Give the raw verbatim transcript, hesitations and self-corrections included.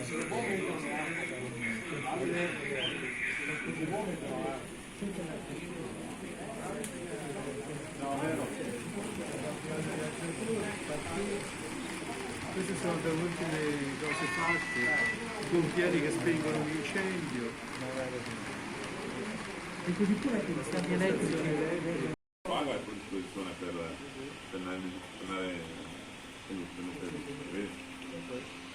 No, vero. Queste sono le ultime cose fatte, i pompieri che spengono un incendio. E addirittura che gli stati elettrici. Paga a disposizione per, per andare, per andare, per, per, per, per,